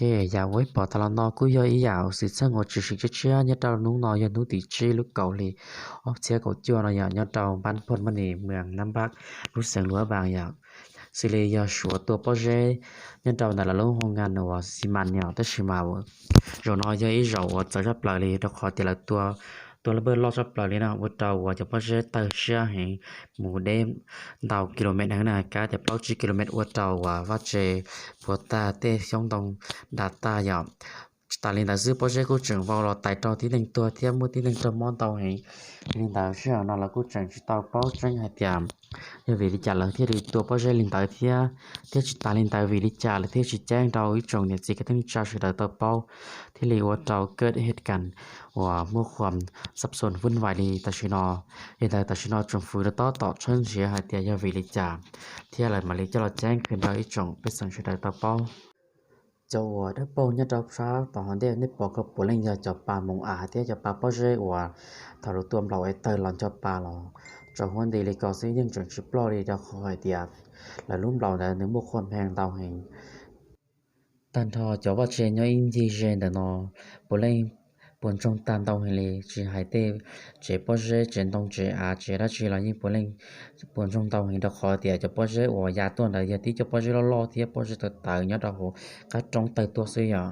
Yam uas peb pom tas los no kuj yog ib yam xwm txheej uas tshwm sim tshiab tshiab nyob rau hnub no yog hnub tim tsib lub kaum hli ob txhiab kaum cuaj no yog nyob rau npab Phoj Maj Nis, mwm Nam Npab, lub xeev Luam Vas yom. Xws li yog Suav tua pob zeb nyob rau ntawm lawv lub hoo nkas uas xi mas yom, tab sis mas zaum no yog ib zaum uas txawv tshaj plaws li rau qhov tias lawv tua lub npawj loj tshaj plaws li no ua rau uas cov pob zeb tawg siab heev mus deb ntau kilomev heev na, kab tias plaub tsib kilomev ua rau uas vaj tse puas tag, tej xyoob ntoo da tag yom. Tsis tas li ntawd xwb, pob zeb kuj tseem vau los tais rau tib neeg tuag thiab muaj tib neeg raug mob ntau heev. Li ntawd sij hawm no lawv kuj tseem tsis tau paub tseeb hais tias yog vim li cas lawv thiaj li tua pob zeb li ntawd thiab, thiab tsis tas li ntawd vim li cas lawv thiaj tsis ceeb rau ib tsoom niam txiv kwv tij neej tsa sawv daws tau paub, thiaj li ua rau kawj hej kas uas muaj qhuam xab xon vuj vais li tam sim no. Li ntawd tam sim no tsoom fwv lawv tab tom tshawb nrhiav hais tias yog vim li cas thiab lawv mam li coj los ceeb rau ib tsoom pej xeem sawv daws tau paub. Cov uas dawb paug nyob rau sab tom hauv ntej nej pom ko puav leej yog cov pas moos av thiab cov pas pob zeb uas thaum lawv tua nplaum es tawg los ncho pas los tsaus huab nti li ko xwb, yeej tseem tsis ploj li rau qhov hais tias lawv lub nplaum ntawd nws muaj qhuam heev ntau heev. Tag nrho cov vaj tse nyob ib ncig ze ntawm no puav leej puas ntsoog tag ntau heev li, tsis hais tej tsev pob zeb, tsev ntoo, tsev av, tsev dab tsi los yeej puav leej puas ntsoog ntau heev rau qhov tias cov pob zeb uas ya tuaj ntawd yog tib cov pob zeb loj loj thiab pob zeb tawv tawv nyob rau hauv qab roob tawg tuaj xwb yom.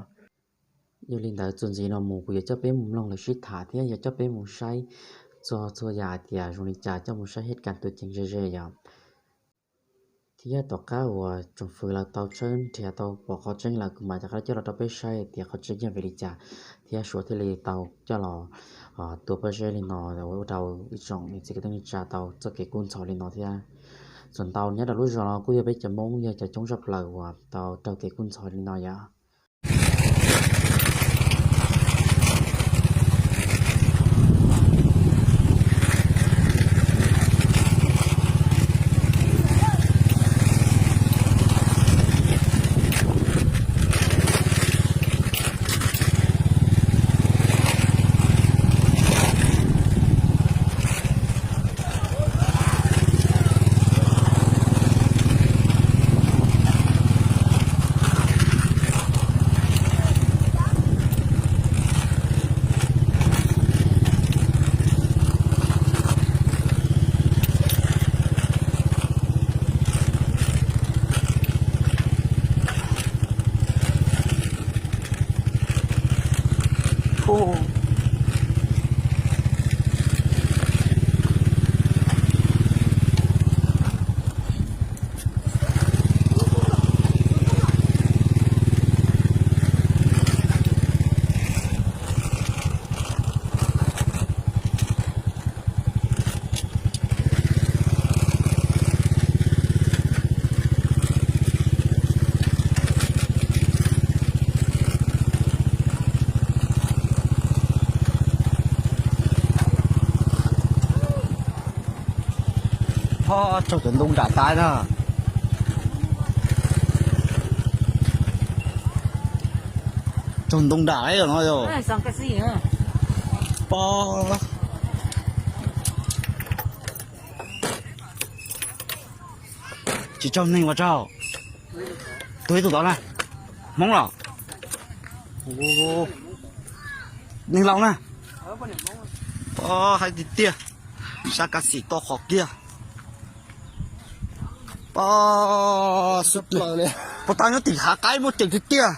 Yog li ntawd txuas ntxiv no mus kuv yuav coj peb mus mloog lawv sib tham thiab yuav coj peb mus saib txog txhua yam hais tias zoo li cas, coj mus saib hej kas tus ceev ze ze yom. Thiab tom qab uas tsoom fwv lawv tau tshawb nrhiav tau pom qhov tseeb lawm kuv mam rov qab coj los rau peb saib hais tias qhov tseeb yog vim li cas thiab Suav thiaj li tau coj los tua pob zeb li no ua rau ib tsoom niam txiv kwv tij neej tsa tau txoj kev kub ntxhov li no thiab. Txuas ntau nyob rau lub zos no kuj yog peb cov Hmoob yog cov coob tshaj plaws uas tau raug kev kub ntxhov li no yom. Ho tsaug cov ntoo nram tas na. Tsaug ntoo nram no yog. Pog, tsis tsaug neeg ua tsaug. Tus ib tug tod na, Hmoob los? Neeg laus na. Pog, hais tiag tiag, sab kav xim toj qhov kiag. Pog, puas tau nyob tim hav qaib muaj ceem tiag tiag.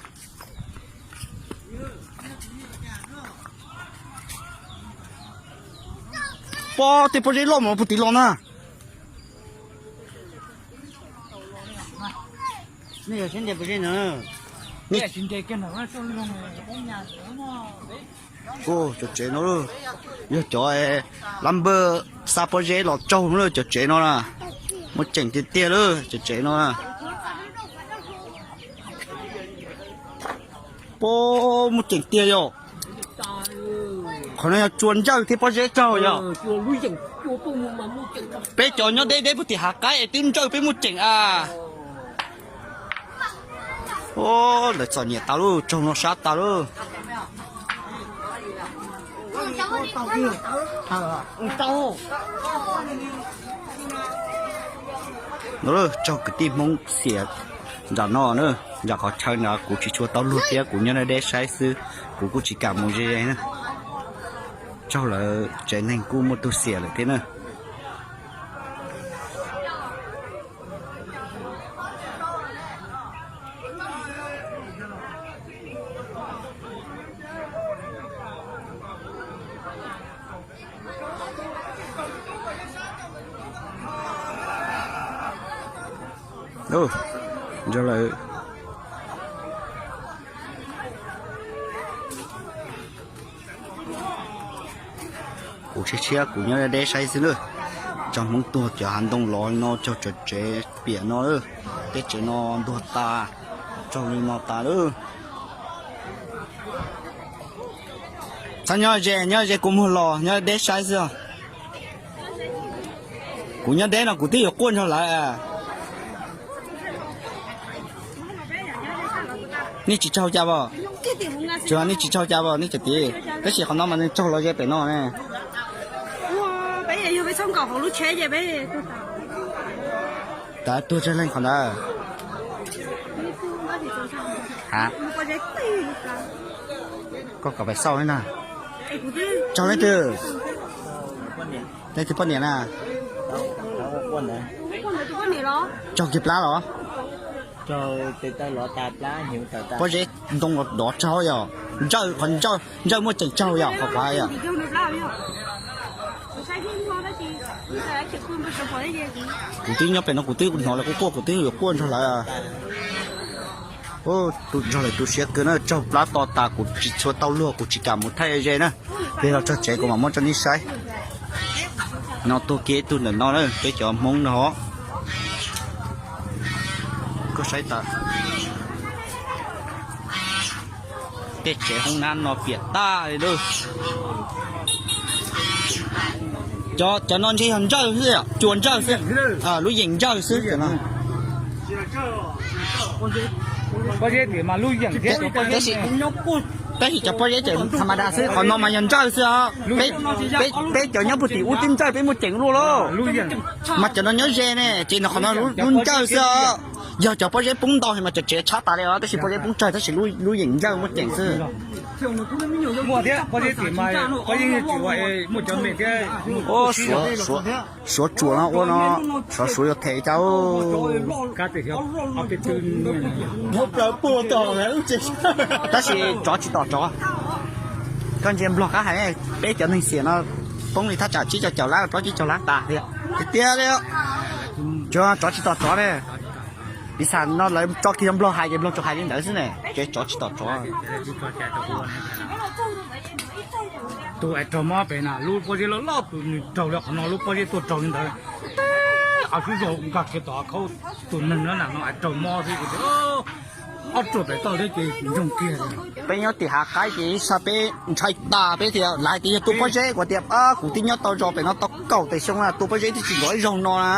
Pog, tej pob zeb loj mas puag tim los na. Cov tsev no yog cov lab npawj xa pob zeb los tsaug na, cov tsev no na. Muaj ceem tiag tiag lawm cov tsev no. Pog, muaj ceem tiag yog. Qhov no yog tsua ntsawj thiab pob zeb tsaug yog. Peb cov nyob deb deb puag tim hav qaib es twb ntsawj peb muaj ceem a. Lawv txom nyem tas lauj, tsaug no sab tas lauj. No tsaug kwv tij Hmoob xiam Nram no na, nram qhov chaw ntawd kuv tsis tshua tau luag thiab, kuv nyob deb deb saib xwb, kuv kuj tsis kam mus ze ze na. Tsaug lawm, tsev neeg kuj muaj tug xiam lawm thiab na. Kuv tshiab tshiab kuv nyob deb deb saib xwb na. Tsaug Hmoob tuag cov hav ntoo los no, tsaug tsev piam no, tej tsev no ntuag tas, tsaug li no tas lawm. Txhob nyob ze, nyob ze kua muag los, nyob deb saib xwb. Kuv nyob deb no kuv twb yuav quaj nrog lawv. Nej tsis tsaug cas os? Tsuas nej tsis tsaug cas os nej cov tij? Tab sis qhov no mas nws tsaug los ze pem no ne. Tav tuag tsawg leej qhov ntawd? Ha, koj kom pais xauj na. Tsaug leej twg? Leej twg poj niam na? Tsaug kiag plab los? Pob zeb ntoo los dov tsaug yom. Ntsawj, qhov ntsawj muaj ceem tsaug yom, qhov qhov yom. Kuv twb nyob pem no kuv twb hnov lawv quaj quaj, kuv twb yuav quaj nrog lawv. Tus nrog lawv tu siab kawg na, tsaug plab to tas kuv tsis tshua tau luag, kuv tsis kam mus thaij ze na. Peb los txog tsev kuv mam muab rau nej saib. No tuag kiag ib tug ntawm no na, peb cov Hmoob no. Koj saib tas. Tej tsev hoob nab no piam tag li lawm. Cov no ntshe yog ntsawj xwb, cua ntsawj xwb, lub yeem ntsawj xwb. Tab sis cov pob zeb ces tham ma das xwb, qhov no mas yog ntsawj xwb os. Peb cov nyob puag tim ub twb ntsawj peb muaj ceem luaj lawm. Mas cov no nyob ze ne ces no qhov no lub ntsawj xwb os. Yog cov pob zeb poob ntau mas cov tsev tshab tas li os, tab sis pob zeb poob tsawg tab sis lub yeem ntsawj muaj ceem xwb. Suav tsuam no ua no, xyov suav yuav them cas. Tab sis tsov tsis tom tsov. Koj ntsia nplog qab hais, peb cov neeg xiam no poob li thaj tsam tsib caug caum lab plaub caug lab tas tiag tiag li. Tsov tsis tom tsov ne. Piv xam no lawv tso kiag nplog hais ces nplog tsuas hais li ntawd xwb ne, ces tsov tsis tom tsov. Tus es raug mob pem na, lub pob zeb loj loj tus nws raug li qhov no, lub pob zeb tuaj raug li ntawd. Av xub zog nkag kiag tom khaub, tus neeg no na no es raug mob xwb. Ob ruam pem toj thiab ces ntsoog kiag. Peb nyob tim hav qaib ces ib sab peb ntshai tas peb tias lawv tias yog tua pob zeb, kuv tias kuv twb nyob tau zos pem no tau kaum tawm xyoo na, tua pob zeb twb tsis nrov ib zaug no na.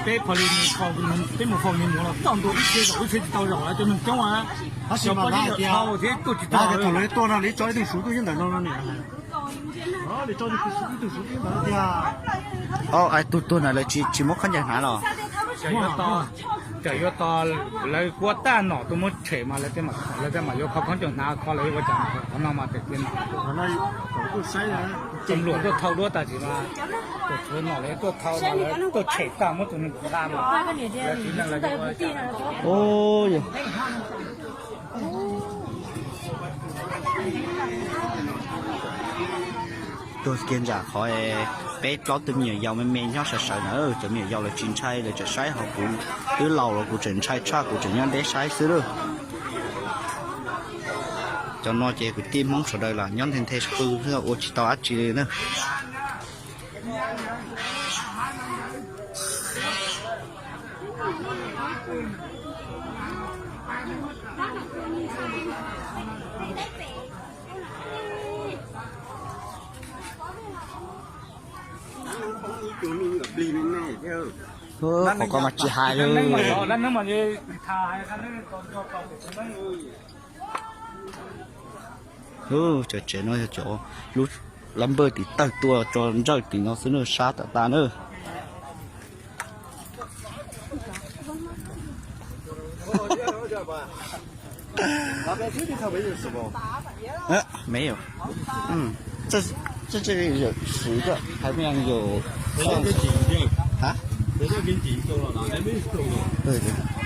Peb mus faus nws mus los txoj ntua ib txhia zaum ib txhia tsis tau zaum lawv cov neeg coob na. Tab sis mas lawv tias thaum lawv tuaj no lawv tso ib tug suv tuaj ib ntawm no no niam. Tus tuag na lawv tsis muab khaub ncaws hnav los? Txawm yuav tos lawv kuab tag nom tuaj muab tshem mas lawv thiaj mam yuav kho khaub ncaws hnav kho lawv ua cas qhov no mas tawm kiag nom. Txom luam tuaj thau duab tas sis mas, tuaj tshuav nom lawv tuaj thau mas lawv tuaj tshem tag muab tus neeg nqa mas. Tuag kiag ntsam qhov peb plaub tug me nyuam yaus me me nyob sawv sawv na, cov me nyuam yaus lawv tsis ntshai lawv tseem saib, ho kuv twb laus los kuv tseem ntshai tshaj kuv tseem nyob deb saib xwb lauj. Cov no ces kwv tij Hmoob sawv daws los nyob nthe nthe qw xwb ua tsis tau dab tsi li na. Qhov ko mas tsis hais li. Cov tsev no yog cov lub lab npawj tim tawg tua tso ntsawj tim no xwb na, sab tam tas na. 没有，嗯，这这这里有十个，还没有。啊？对对。